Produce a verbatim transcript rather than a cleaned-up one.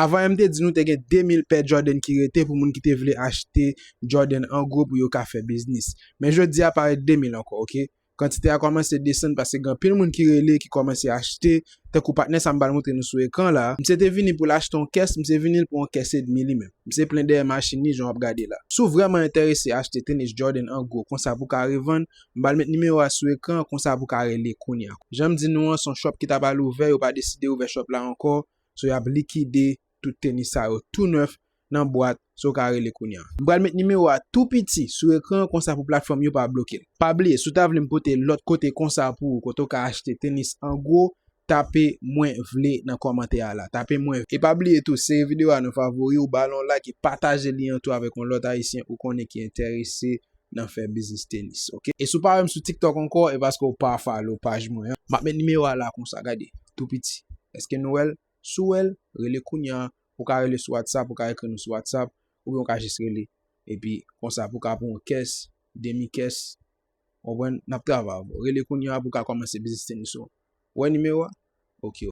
Avan yè m te di nou te gen de mil pè Jordan ki rete pou moun ki te vle achte Jordan an gwo pou yo ka fè biznis. Men jodi a pa ret de mil ankò, oke? Kantite a kòmanse desann paske gen anpil moun ki rele, ki kòmanse achte. Tankou patnè sa m pral montre nou sou ekran la, misye te vini pou l achte yon kès, misye vini l pou yon kès edmi li menm. Misye plen dèyè machin li jan w ap gade la. Si w vrèman enterese achte tenis Jordan an gwo konsa pou ka revann, m pral met nimewo a sou ekran konsa pou ka rele kounye a. Jan m di nou an, se yon shop ki ta pral ouvè, yo pa deside ouvè shop la ankò, so y ap likide tout tenis sa yo tou nèf nan bwat, so w ka rele kounye a. M pral met nimewo a tou piti sou ekran konsa pou platfòm yo pa bloke l. Pa bliye, si w ta vle m pote lòt kote konsa pou ou, kote w ka achte tenis an gwo, tape mwen vle nan kòmantè a la. Tape mwen. E pa bliye tou, sere videyo a nan favori w, ba l yon like e pataje li an tou avèk yon lòt ayisyen ou konnen ki enterese nan fè biznis tenis, oke? E si w pa wè m sou TikTok ankò, e paske w pa follow paj mwen an. M ap met nimewo a la konsa, gade, tou piti. Èske nou wè l? Si w wè l, rele kounye a, ou ka rele sou WhatsApp, ou ka ekri nou sou WhatsApp, oubyen ou ka jis rele. Epi, konsa, pou w ka pran yon kès, demi kès, w konprann, n ap travay avè w. Rele kounye a pou w ka kòmanse biznis tenis ou. Ou wè nimewo a? Oke,